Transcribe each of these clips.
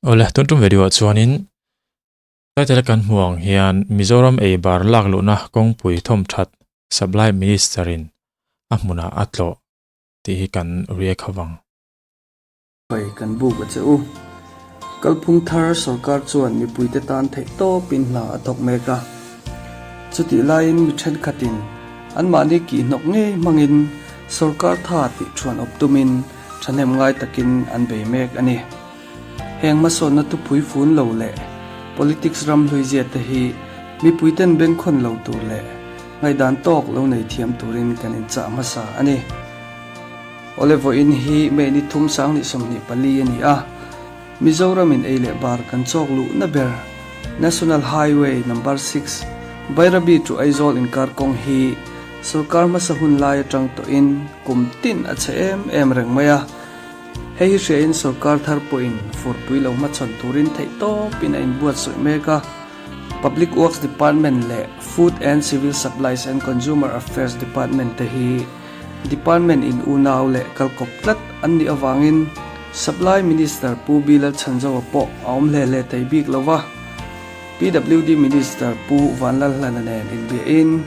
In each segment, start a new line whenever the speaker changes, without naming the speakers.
Awle, tun tum video ah chuanin title a kan hmuh ang hian Mizoram ei bar lak luhna kawngpui thawmthat Supply Minister in a hmunah a tlawh tih hi kan react ho vang.
Pai kan buk a che u. Kalphung thar sorkar chuan mipuite tan theih tawpin hna a thawk mek a. Chutih laiin mi thenkhatin anmahni kihhnawk ngei hmangin sorkar tha tih thuan awp tumin thahnem ngai takin an bei mek a ni. Heng hmasawnna thupui fun lo leh politics ram hluizia te hi mipuiten bengkhawn lo tur leh ngaihdan tawk lo nei thiam turin kan inchah hmasa a ni. Awle vawiin hi May ni thum sanghnih 24 a ni a, Mizoramin ei leh bar kan chawk luhna ber National Highway Number 6 Bairabi to Aizawl inkar kawng hi sorkar hmasa hun lai atang tawhin kum tin a chhe em em reng mai a. Hei hi hriain sorkar thar pawhin furpui lo hmachhawn turin theihtawpin a inbuatsawi mek a. Public Works Department leh Food and Civil Supplies and Consumer Affairs Department te hi Department in unau leh kalkawp tlat an nih avangin Supply Minister Pu B Lalchhanzoa pawh a awm hle hle thei bik lo va, PWD Minister Pu Vanlalhlana nen inbiahin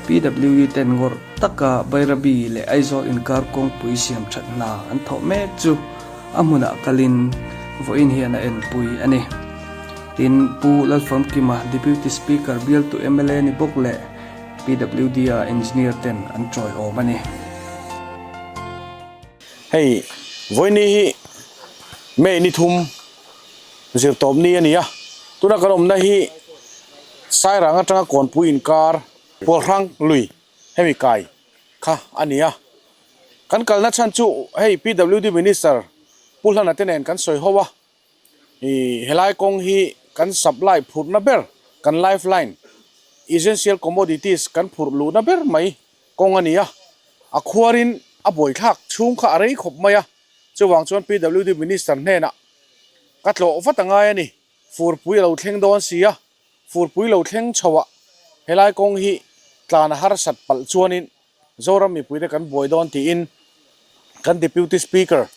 PWD ten ngawrh taka Bairabi leh Aizawl inkar kawngpui siam that hna an thawh mek chu a hmunah kalin vawiin hian a enpui a ni. Tin, Pu Lalfamkima Deputy Speaker bialtu mla ni bawk leh PWD a engineer ten an tawiawm a ni.
Hei vawiini hi May ni thum zir tawp ni a ni a, tuna kan awmna hi Sairang atanga Kawnpui inkar Pualhrang lui hemi kai kha a ni a. Kan kalna chhan chu hei PWD Minister Pu Hlana te nen kan sawi ho a, Ih helai kawng hi kan supply phurhna ber, kan lifeline, essential commodities kan phurh luhna ber mai kawng a ni a, a khuarin a buaithlak chhung kha a rei khawp mai a, chuvang chuan PWD Minister hnenah ka tlawh vat a ngai a ni, furpui a lo thleng dawn si a, furpui lo thleng chhoah helai kawng hi tlan a harsat palh chuanin Zoram mipuite kan buai dawn tiin kan Deputy Speaker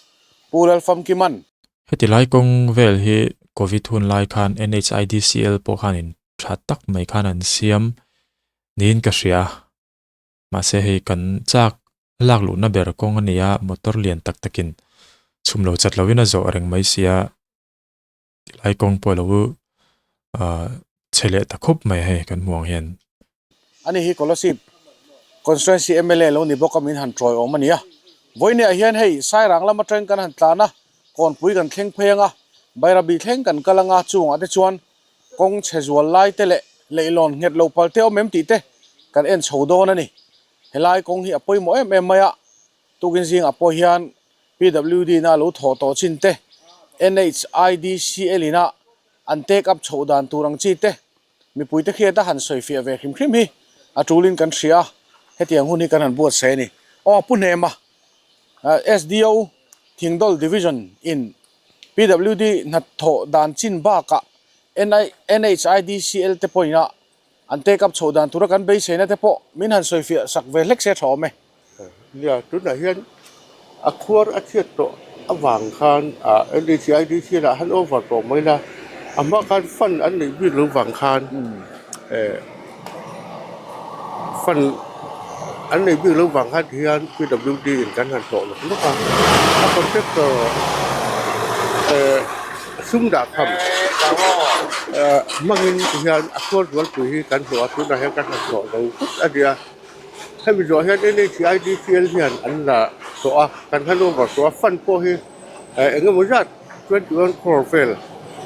Pu Lalfamkiman.
Heti lai kawng vel hi Covid hun lai khan NHIDCL pawh khanin tha tak mai khan an siam niin ka hria. Mahse hei kan chak lak luhna ber kawng a ni a, motor lian tak takin chhum lo chat lovin a zawh reng mai sia. Tilai kawng pawh lo chhe leh ta khawp mai hei kan hmuh ang hian.
Ani hi Kolasib Constituency mla lo ni bawk a min han tawi awm a ni a. Vawiinah hian hei Sairang lam atangin kan han tlan a, Kawnpui kan thleng phei ang a, Bairabi thleng kan kal ang a, chungah te chuan kawng chhe zual lai te leh leihlawn nghet lo pal te awm em tih te kan en chho dawn a ni. Helai kawng hi a pawimawh em em mai a, tukin zingah pawh hian PWD na lo thawh tawh chin te, NHIDCL ina an take up chhoh dan tur ang chi te, mipui te khiat a han sawi fiah ve hrim hrim hi a tulin kan hria a, hetiang hun hi kan han buatsaih a ni. Aw Pu Hnema, SDO Thingdawl Division in PWD hnathawh dan chin bakah NHIDCL te pawhin a An take up chhoh dan tura kan beiseina te pawh min han sawi fiah sak ve hlek se tha awm e.
Nia, tunah hian a khuar a chhiat tawh avang khan NHIDC lah han over tawh mai la, a hma khan fund an neih bik lo vang khan fund an neih bik lo vang khan tihian PWD in kan han hlawh nawk nawk a, a contractor Sum dah kham hmangin hian a khuar zualpui hi kan hmu a, tunah hian kan han hlawh lo phut a nia. Hemi zawh hian NHIDCL hian an la tawh a, kan han over tawh a, fund pawh hi eng emaw zat 21 crore vel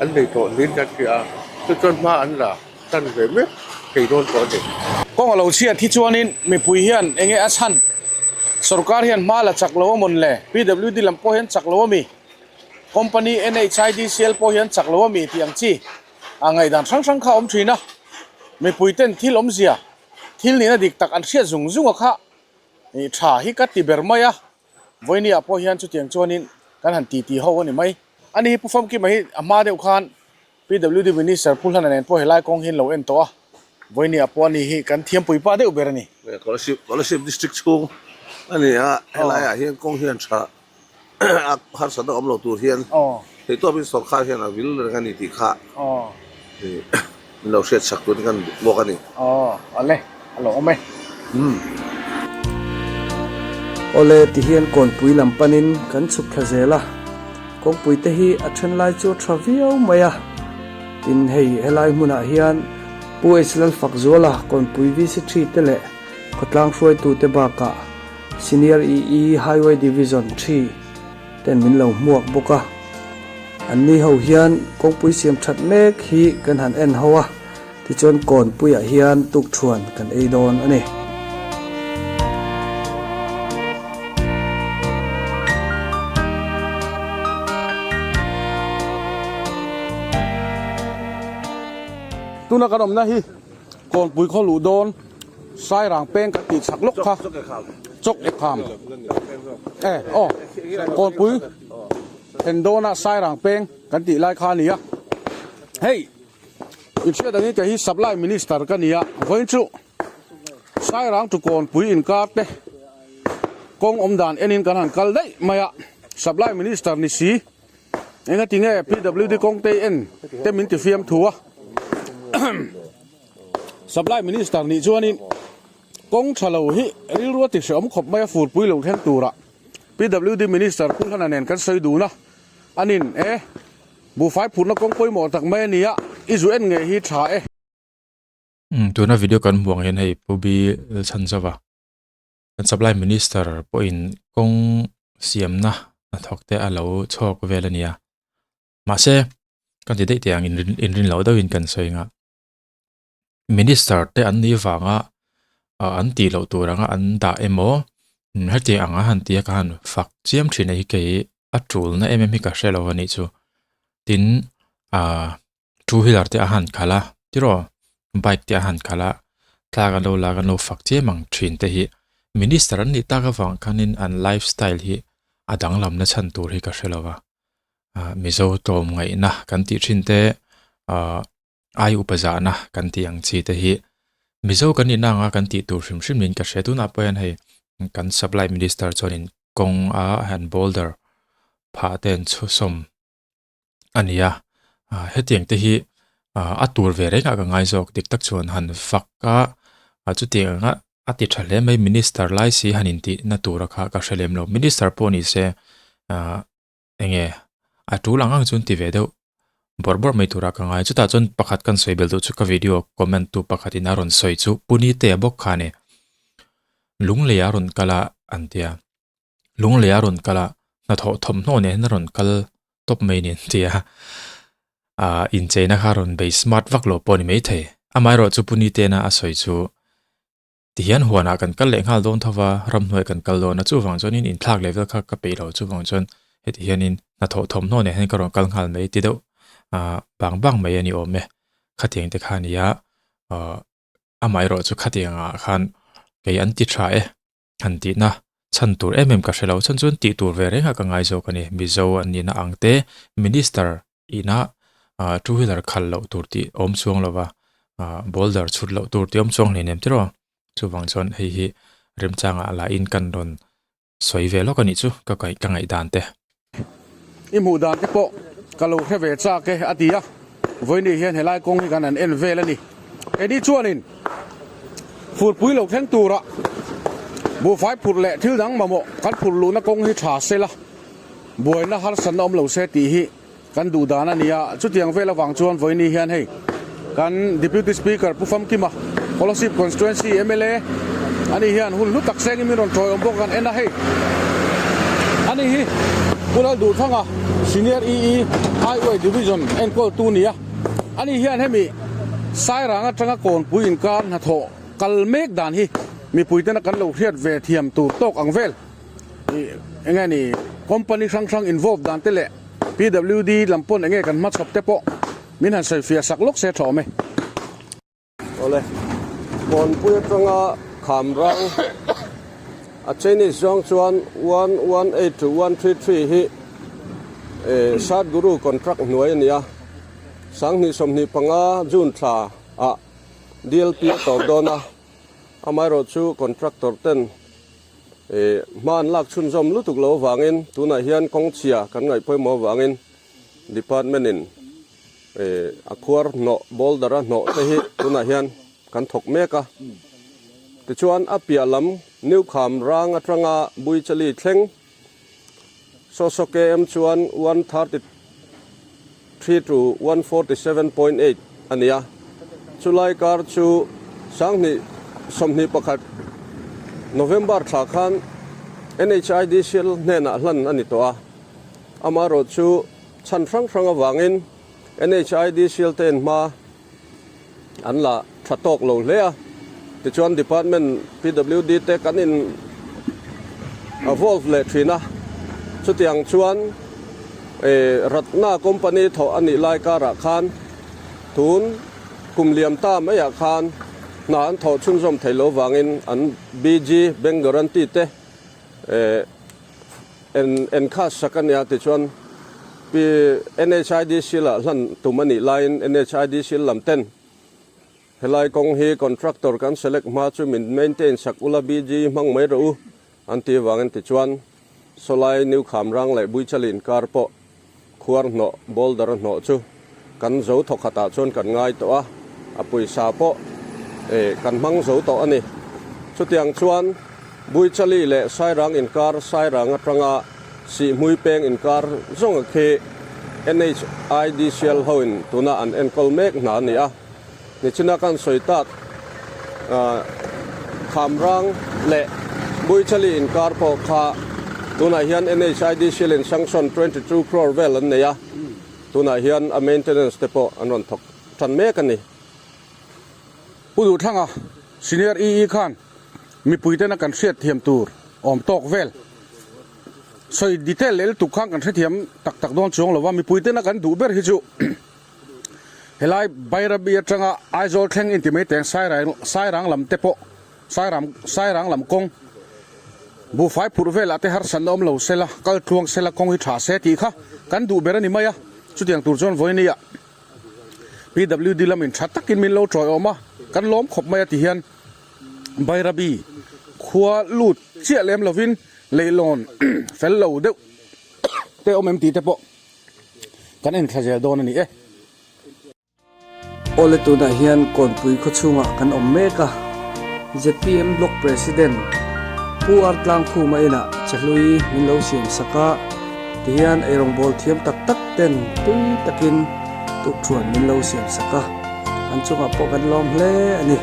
an nei tawh niin kan hria a, chu chuan hma an la tan ve mek thei dawn tawh a ni.
Kawng a lo chhiat hi chuanin mipui hian eng nge a chhan? Sorkar hian hma la chak lo a mawn le? PWD lam pawh hian chak lo a mi? Company NHIDCL pawh hian chak lo a mi tih ang chi a ngaihdan hrang hrang kha a awm thin a, mipui ten thil awmzia, thil nihna dik tak an hriat zung zung a kha tha hi ka ti ber mai a, vawinia pawh hian chutiang chuanin kan han ti ti ho a ni mai. Ani hi Pu Famkima hi a hma deuh khan PWD Minister Pu Hlana nen pawh helai kawng hi an lo en tawh a, vawinia pawh ani hi kan thiampui pa deuh ber a ni.
Kolasib District chhung a ni a, helaiah hian kawng hian tha. A harsatna awm lo tur hian
Theihtawpin sorkar hian a vil reng a ni tih kha min lo hriat chak turin kan duh bawk a ni.
Aw, awle, a lo awm e.
Umm.
Awle ti hian kawnpui lam panin kan chhuk thla zel a, kawngpui te hi a then lai chu a tha viau mai a, tin hei helai hmunah hian Pu H Lalfakzuala kawnpui VC three te leh khawtlang hruaitute bakah Senior EE Highway Division 3 ten min lo hmuak bawk a. Anni ho hian kawngpui siam that mek hi kan han en ho a, tichuan kawnpuiah hian tukthuan kan ei dawn a ni.
Tuna kan awmna hi kawnpui khaw luh dawn. Sairang peng kan tih chak lawk kha chawk e kham e aw kawnpui thlen dawna Sairang peng kan tih lai kha a ni a, hei inhriat angin kei hi supply minister ka ni a, vawiin chu Sairang tu kawnpui inkar te kawng awm dan enin kan han kal daih mai a, supply minister ni si engatinge PWD kawng te en te min ti fiam thu a. Supply Minister nih chuanin kawng tha lo hi rilru a ti hrehawm khawp mai a furpui lo thleng turah PWD Minister Pu Hlana nen kan sawi dun a, anin e buhfai phurhna kawng pawimawh tak mai a nia, i zu en ngei hi tha e.
Umm tuna video kan hmuh ang hian hei Pu Bill Chhanzova kan Supply Minister pawhin kawng siamna hnathawk te a lo chhawk vel a nia. Mahse kan ti daih teh ang inrin loh deuhin kan sawi ang a. Minister te an nih vanga an tih loh tur anga an dah emaw hetiang anga han tia ka han fak chiam thin a hi kei a tulna em em hi ka hre lo a nih chu. Tin ah two wheeler te a han khalh a tiraw bike te a han khalh a thla kan lo la kan lo fak chiam ang thin te hi minister an nih tak avang khanin an life style hi a danglamna chhan tur hi ka hre lo va ah Mizo tlawmngaihna kan tih thin te ah. Ai upa zahna kan tih ang chi te hi Mizo kan nihna anga kan tih tur hrim hrim niin ka hria. Tunah pawh hian hei kan supply minister chuanin kawng a han boulder phah te an chhusawm a ni a. Hetiang te hi a tur ve rengah ka ngai zawk dik tak chuan han fak a, chutiang anga a ti tha hle mai minister lai si han intihna tura kha ka hre lem lo. Minister pawh ni se Enge a tul ang ang chuan ti ve deuh bawrh bawrh mai tura ka ngai. Chutah chuan pakhat kan sawi belh duh chu ka video comment tu pakhatin a rawn sawi chu Punite bawk kha a ni. Lunglei a rawn kal a an ti a, Lunglei a rawn kal a hnathawh thawmhnaw nen hian a rawn kal tawp mai ni an ti a, ah incheina kha a rawn bei smart vak lo pawh a ni maithei. Amaherawhchu chu Punite na a sawi chu Tihian huanah kan kal leh nghal dawn tho va, ramhnuai kan kal dawn a, chuvang chuanin inthlak leh vel kha ka peih lo, chuvang chuan heti hianin hnathawh thawmhnaw nen hian ka rawn kal nghal mai ti deuh ah bang bang mai a ni awm e. Khatiang te kha a ni a, ah amaherawh chu khatiang ah khan kei an ti tha e han tihna chhan tur em em ka hre lo, chhan chuan tih tur ve reng ah ka ngai zawk a ni, Mizo an nihna ang te Minister ina ah two wheeler khalh loh tur tih awm chuang lo va ah boulder chhut loh tur tih awm chuang hle nem tiraw chuvang chuan hei hi remchangah lah in kan rawn sawi ve lawk a nih chu ka kaih ka ngaih dan te.
I hmuh dan te pawh ka lo hre ve chak e a ti a, vawiin hian helai kawng hi kan han en vel a ni. Keini chuanin furpui lo thleng tura buhfai phurh leh thil dang mamawh kan phurh luhna kawng hi tha sela buaina harsatna awm lo se tih hi Kan duh dan a ni a, chutiang vel avang chuan vawiini hian hei kan Deputy Speaker Pu Famkima, Kolasib Constituency mla ani hian hun hlu tak sengin min rawn tawiawm bawk kan en a hei. Ani hi Pu Lalduhthanga Senior EE Highway Division enkawltu ni a, ani hian hemi Sairang atanga Kawnpui inkar hnathawh kal mek dan hi mipuitena kan lo hriat ve thiam tur tawk ang vel. Ih enge ni company hrang hrang involve dan te leh PWD lam pawn enge kan hmachhawp te pawh min han sawi fiah sak lawk se tha awm e.
Awle, Kawnpui atanga Khamrang a Chinese zawng chuan 118 to 133 hi Sadguru contract hnuai a ni a, 2025 June thla ah DLP a tawp dawn a, amaherawhchu contractor ten Hma an lak chhunzawm lutuk lo avangin tunah hian kawng chhia kan ngaih pawimawh avangin
Department in a khuar hnawh boulder a hnawh te hi tunah hian kan thawk mek a. Tichuan a piah lam New Kham rang atanga Buichali thleng Sawsaw KM chuan 133 to 147.8 a ni a. Chulai kar chu Sanghnih 21 November thla khan NHIDCL hnenah hlan a ni tawh a. Amaherawh chu chhan hrang hrang avangin NHIDCL te in hma an la tha tawk lo hle a. Tichuan Department PWD te kan in evolve leh thin a. Chutiang chuan Ratna company thawh a nih lai karah khan tun kum liam ta maiah khan hna an thawh chhunzawm thei lo vangin an BG, Bank Guarantee, te En en kha sak a nia tichuan pi NHIDC lah hlan tum a nih laiin NHIDC lam ten helai kawng hi contractor kan select hma chu min maintain sak ula BG hmang mai rawh u an ti avangin tichuan sawlai New Khamrang leh Buichali inkar pawh khuar hnawh boulder hnawh chu kan zo thawkhatah chuan kan ngai tawh a, a pawisa pawh eh kan hmang zo tawh a ni. Chutiang chuan Buichali leh Sairang inkar Sairang atanga Sihhmui peng inkar zawnga khi NHIDCL hoin tuna an enkawl mek hna a ni a. Nichina kan sawi tak Khamrang leh Buichali inkar pawh kha tunah hian NHIDCL in sanction 22 crore vel an nei a, tunah hian a maintenance te pawh an rawn thawk tan mek a ni.
Pu Duhthanga, Senior EE khan mipuitena kan hriatthiam tur awm tawk vel sawi detail leh lutuk khan kan hrethiam tak tak dawn chuang lo va, mipuitena kan duh ber hi chu Helai Bairabi atanga Aizawl thleng inti mai teng Sairang lam te pawh Sairang lam kawng buhfai phurh velah te harsatna awm lo sela, kal tluang sela kawng hi tha se tih kha kan duh ber a ni mai a. Chutiang tur chuan vawinia PWD lamin tha takin min lo tawiawm a, kan lawm khawp mai a ti hian Bairabi khua lut chiah lem lovin leihlawn fel lo deuh te awm em tih te pawh Kan enthla zel dawn a ni e.
Awle tunah hian Kawnpui khawchhungah kan awm mek a, zpm Block President Pu R Tlangkhuma inah chahlui min lo siam sak a, tihian eirawngbawl thiam tak tak ten tui takin tukthuan min lo siam sak a, an chungah pawh kan lawm hle a ni.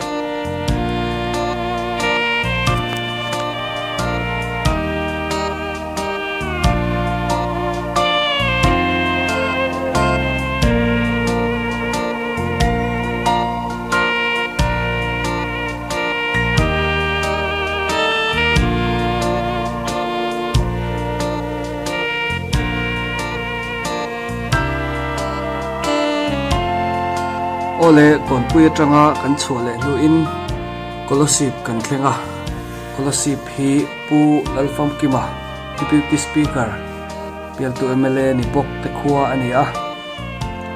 Awle Kawnpui atanga kan chhuah leh hnuin Kolasib kan thleng a, Kolasib hi Pu Lalfamkima, Deputy Speaker, Pialtu mla ni bawk te khua a ni a.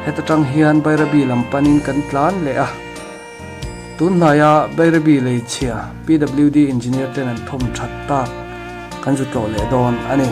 Heta tang hian Bairabi lam panin kan tlan leh a. Tun hnaia Bairabi lei chhia PWD engineer ten an thawm that tak kan zu tlawh leh dawn a ni.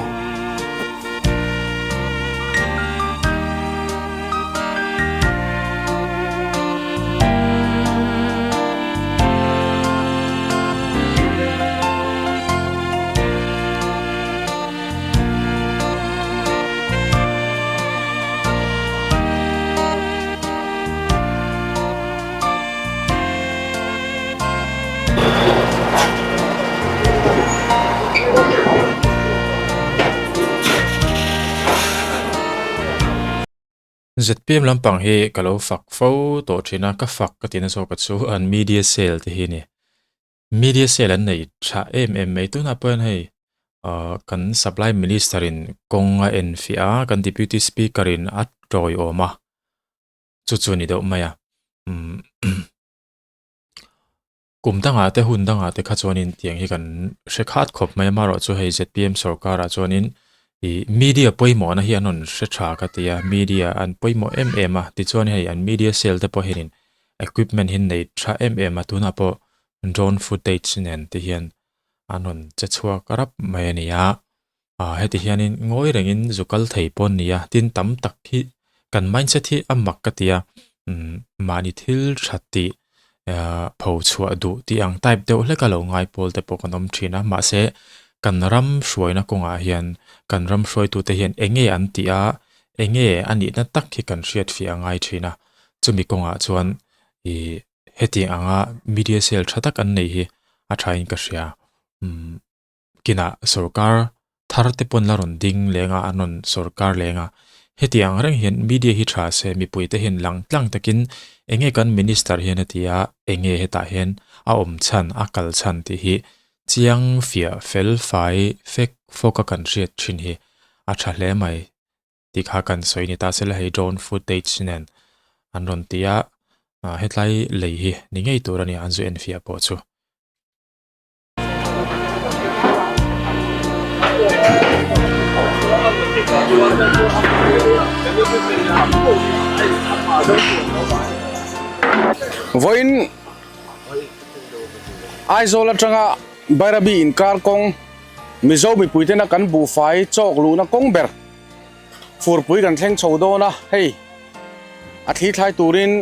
Zpm lampang hi ka lo fak fo tawh thin a, ka fak ka tihna zawk a chu an media cell te hi a ni. Media cell an nei tha em em mai tunah pawh hian hei ahh kan supply minister in kawng a enfiah a kan deputy speaker in a tawiawm a chu chu a ni deuh mai a umm kum dangah te hun dangah te kha chuanin tiang hi kan hre khat khawp mai a amaherawhchu hei zpm sorkar ah chuanin ih media pawimawhna hi an rawn hre tha ka ti a media an pawimawh em em a tichuan hei an media cell te pawh hianin equipment hi nei tha em em a tunah pawh drone footage nen te hian an rawn che chhuak rap mai a ni a ah heti hianin ngawi rengin zu kal thei pawh an ni a tin tam tak hi. Kan mindset hi a mak ka ti a, umm mahni thil tha tih ahh pho chhuah duh tih ang type deuh hlek a lo ngai pawl te pawh kan awm thin a, mahse kan ram hruaina kawngah hian kan ram hruaitute hian eng nge an tih a, eng nge a nihna tak hi kan hriat fiah a ngai thin a, chumi kawngah chuan ih hetiang anga media cell tha tak an nei hi a thain ka hria umm. Kinah sorkar thar te pawn la rawn ding leng a, an rawn sorkar leng a. Heti ang reng hian media hi tha se mipui te hian lang tlang takin eng nge kan minister hian a ti a, eng nge hetah hian a awm chhan, a kal chhan tih hi chiang fiah fel fai fek fawk a kan hriat thin hi a tha hle mai tih kha kan sawi ni ta se la hei drone footage nen an rawn ti a, hetlai lei hi ni ngei tur a ni an zu enfiah pawh chu.
Vawiin Aizawl atanga Bairabi inkar kawng Mizo mipuitena kan buhfai chawk luhna kawng ber furpui kan thleng chho dawn a, hei a thli thlai turin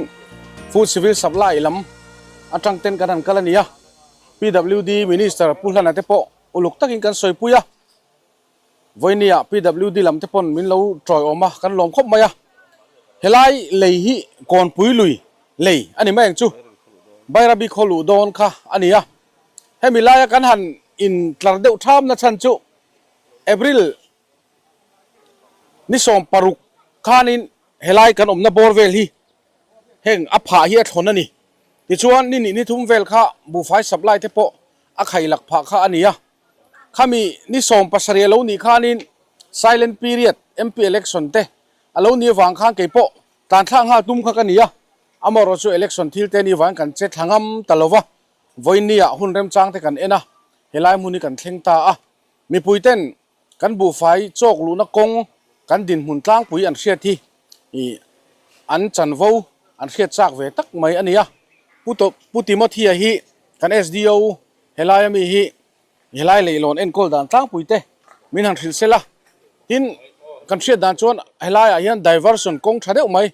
Food Civil Supply lam atang ten kan han kal a ni a. PWD Minister Pu Hlana te pawh uluk takin kan sawipui a, vawinia PWD lam te pawn min lo tawiawm a, kan lawm khawp mai a. Helai lei hi Kawnpui lui lei a ni mai ang chu, Bairabi khaw luh dawn kha a ni a. Hemi laia kan han intlar deuh tham na chhan chu April ni 16 khanin helai kan awmna bawr vel hi heng a phah hi a thlawn a ni. Tichuan ni nih ni thum vel kha buhfai supply te pawh a khai lak phah kha a ni a. Khami ni 17 a lo nih khanin silent period MP election te a lo nih avang khan kei pawh tlan thlak nghal tum kha ka ni a. Amaherawhchu chu election thil te ni vangin kan che thla ngam ta lo va. Vawiinniah hun remchang te kan en a, helai hmun hi kan thleng ta a. Mipui ten Kan buhfai chawk luhna kawng kan dinhmun tlangpui an hriat hi ih an chanvo an hriat chak ve tak mai a ni a. Pu Pu Timothy-a hi kan SDO helai ami hi helai leihlawn enkawl dan tlangpui te min han hrilh sel a. Tin, kan hriat dan chuan helaiah hian diversion kawng tha deuh mai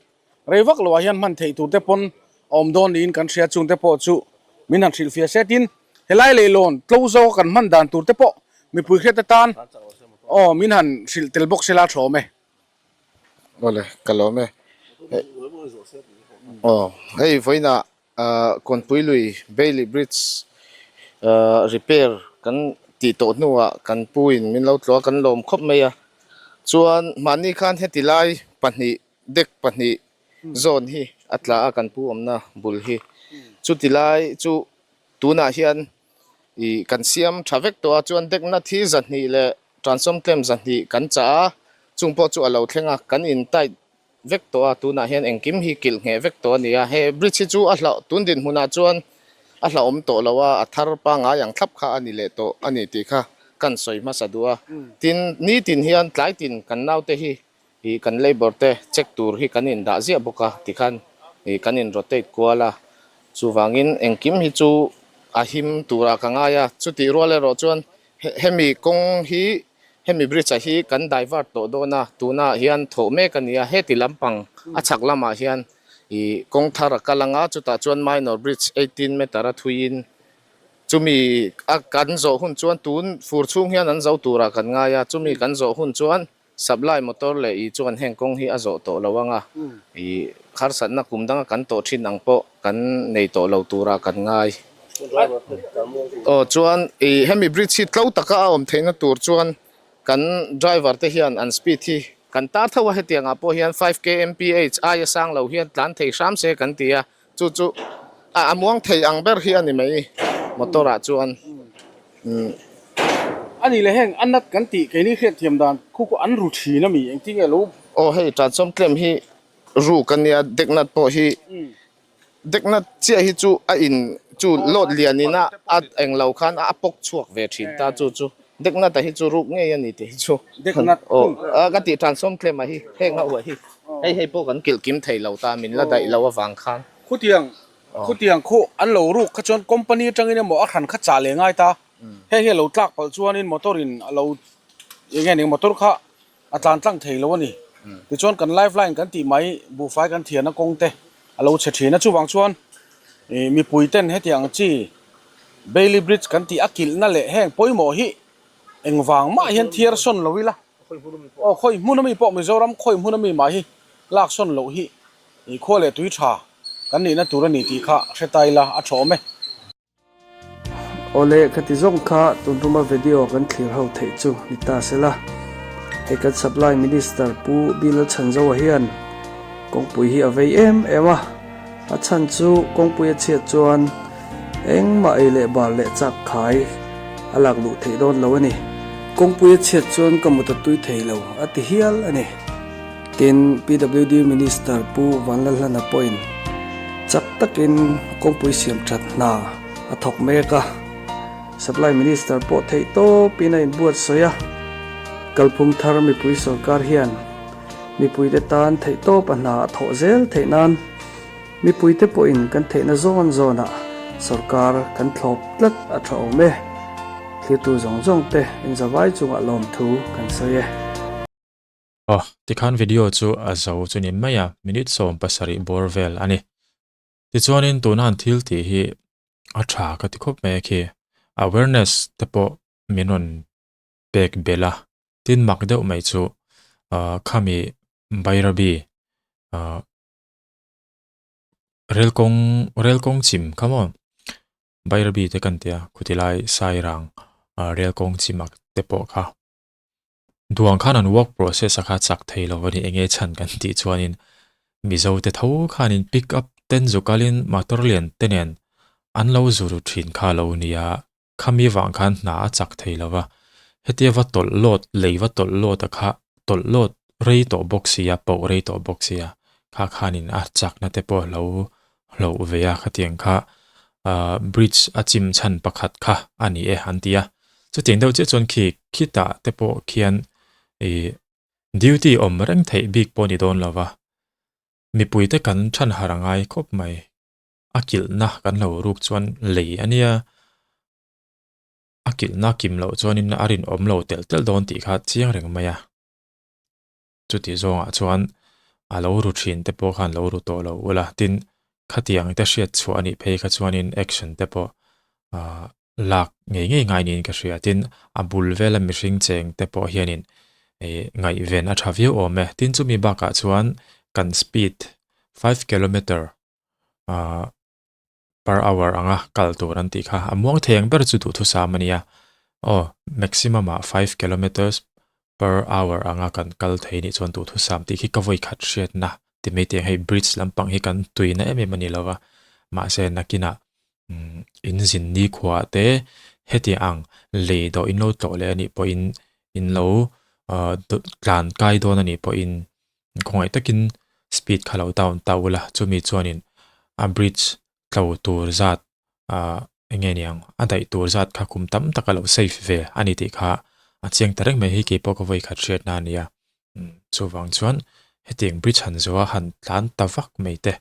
Rei vak loah hian hman theih tur te pawn a awm dawn niin kan hria chung te pawh chu min han hrilhfiah se tin helai leihlawn tlo zawka kan hman dan tur te pawh mipui hriat atan aw min han hrilh tel bawk sela tha awm e.
Awle ka lawm e. Aw hei vawiinah Kawnpui lui Bailey Bridge repair kan tih tawh hnuah kan pu in min lo tlawh a kan lawm khawp mai a chuan mahni khan heti lai pahnih Deck pahnih zawn hi a tla a kan pu awmna bul hi. Chuti lai chu tunah hian ih kan siam tha vek tawh a chuan deck nut hi zahnih leh transform clamp zahnih kan chah a chung pawh chu a lo thleng a kan in tight vek tawh a tunah hian engkim hi kilh ngheh vek tawh a ni a he bridge hi chu a hlauh tun dinhmunah chuan a hlauhawm tawh lo a a thar pangngai ang thlap kha a ni leh tawh a ni tih kha kan sawi hmasa duh a tin nitin hian tlai tin kan naute hi Ih kan labour te check tur hi kan in dah ziah bawk a tikhan ih kan in rotate kual a chuvangin engkim hi chu a him turah ka ngai a chutih rual erawh chuan hemi kawng hi hemi bridge ah hi kan divert tawh dawn a tunah hian thawh mek a ni a heti lampang a chhak lamah hian ih kawng thar a kal ang a chutah chuan minor bridge 18 meter a thuiin chumi a kan zawh hun chuan tun fur chhung hian an zo turah kan ngai a chumi kan zawh hun chuan. Supply motor leh i chuan heng kawng hi a zawh tawh lo ang a, i harsatna kum danga kan tawh thin ang pawh kan nei tawh lo tura kan ngai. Aw chuan i hemi bridge hi tlo taka a awm theihna tur chuan kan driver te hian an speed hi kan tar tho a, hetiangah pawh hian 5 kmph aia sang lo hian tlan thei hram se kan ti a, Chu chu a muang thei ang ber hi a ni mai motor ah chuan umm.
A nih leh heng a nat kan tih keini hriatthiam dan khu khu an ru thin a mi engtin nge lo.
Aw hei transform claim hi ruk a nia deck nut pawh hi deck nut chiah hi chu a in chu load lian in a a eng lo khan a pawk chhuak ve thin ta chu chu deck nut a hi chu ruk ngei a ni tih hi chu aw ka tih transform claim a hi heng a uah hi. Hei hei pawh kan kilh kim thei lo ta, min la daih lo avang khan.
Khutiang, khutiang khu an lo ruk kha chuan company atangin emaw a hran kha chah leh ngai ta. Heng hi a lo tlak palh chuanin motor in a lo eng nge ning motor kha a tlan tlang thei lo a ni. Tichuan kan life line kan tih mai buhfai kan thianna kawng te a lo chhe thin a, chuvang chuan ih mipui ten hetiang chi Bailey Bridge kan tih a kilhna leh heng pawimawh hi engvang mah hian thiar sawn lo ila aw khawi hmun ami pawh Mizoram khawi hmun ami mah hi lak sawn loh hi ih khua leh tui tha kan nihna tur a ni tih kha hre ta ila a tha awm e.
Awle khati zawng kha tun ruma video kan thlir ho theih chu ni ta sela. Hei kan Supply Minister Pu Bill Chhanzoa hian kawngpui hi a vei em em a, a chhan chu kawngpui a chhiat chuan engmah ei leh bar leh chak khai a lak luh theih dawn lo a ni. Kawngpui a chhiat chuan ka mut a tui thei lo a ti hial a ni. Tin, PWD Minister Pu Vanlalhlana pawhin chak takin kawngpui siam that hna a thawk mek a, Supply Minister pawh theih tawpin a inbuatsawi a, kalphung thar mipui sorkar hian mipuite tan theih tawp a hna a thawh zel theih nan mipuite pawhin kan theihna zawn zawnah sorkar kan thlawp tlat a tha awm e. Thlirtu zawng zawngte inzavai chungah lawmthu kan sawi e.
Aw, tikhan video chu a zo chu ni mai a, minute 70 bawr vel a ni. Tichuanin tuna an thil tih hi a tha ka ti khawp mai a khi. Awareness te pawh min rawn pek belh a, tin mak deuh mai chu khami Bairabi rel kawng rel kawng chim kha maw Bairabi te kan tia khutilai Sairang rel kawng chim ah te pawh kha. Duang khan an work process a kha chak thei lo a ni enge chhan kan tih chuanin Mizo te tho khanin pick up ten zu kalin motor lian te nen an lo zu ru thin kha lo nia khami vang khan hna a chak thei lo va hetia va tawlh lawt lei va tawlh lawt a kha tawlh lawt rei tawh bawk sia poh rei tawh bawk sia kha khanin a chakna te pawh a lo hloh ve a khatiang kha ahh bridge a chim chhan pakhat kha a ni e an ti a chutiang deuh chiah chuan khi khitah te pawh khian ih duty awm reng theih bik pawh a ni dawn lo va mipui te kan than harh a ngai khawp mai a kilhna kan lo ruk chuan lei a nia a kilhna kim loh chuanin a rinawm lo telh telh dawn tih kha chiang reng mai a. Chuti zawngah chuan a lo ru thin te pawh khan lo ru tawh lo ula, tin khatiang te hriat chhuah a nih phei kha chuanin action te pawh ah lak ngei ngei ngai niin ka hria. Tin a bul vela mihring cheng te pawh hianin ih ngaihven a tha viau awm e. Tin chumi bakah chuan kan speed five kilometer ah per hour anga kal tur an tih kha a muang thei ang ber chu duhthusam a nia aw maximum ah five kilometers per hour anga kan kal thei nih chuan duhthusam tih khi ka vawi khat hriatna ti mai teh ang hei bridge lampang hi kan tuina em em a ni lo va mahse nakinah umm in zin nikhua te heti ang lei dawh in lo tlawh leh a nih pawhin in lo ah tlan kai dawn a nih pawhin. Khawngaih takin speed kha lo down ta ula chumi chuanin a bridge tlo tur zat ah eng nge niang a daih tur zat kha kum tam tak a lo safe ve a ni tih kha a chiang ta reng mai hei keipawh ka vawi khat hriatna a nia chuvang chuan hetiang bridge han zawha han tlan ta vak mai te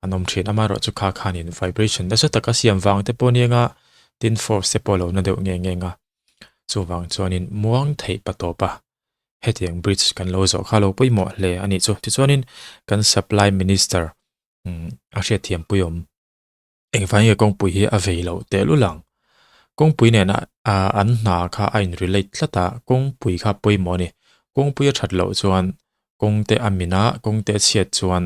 an awm thin amaherawhchu kha khanin vibration nasa taka siam vang te pawh nia tin force te pawh a lo na deuh nge nge ang a chuvang chuanin muang theih pa tawp a. Hetiang bridge kan lo zawh kha lo pawimawh hle a nih chu. Tichuanin kan supply minister a hriatthiam pui awm. Engvang nge kawngpui hi a vei loh tehlul ang? Kawngpui nena an hna kha a in relate tlat a, kawngpui kha pawimawh a ni. Kawngpui a that loh chuan kawngte a min a, kawngte a chhiat chuan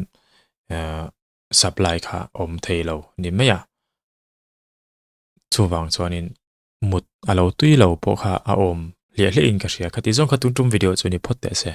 supply kha awm thei lo ni mai a. Chuvang chuanin mut a lo tui lo pawh kha a awm hliah hliah in ka hria. Khati zawng kha tun tum video chu ni phawt teh se.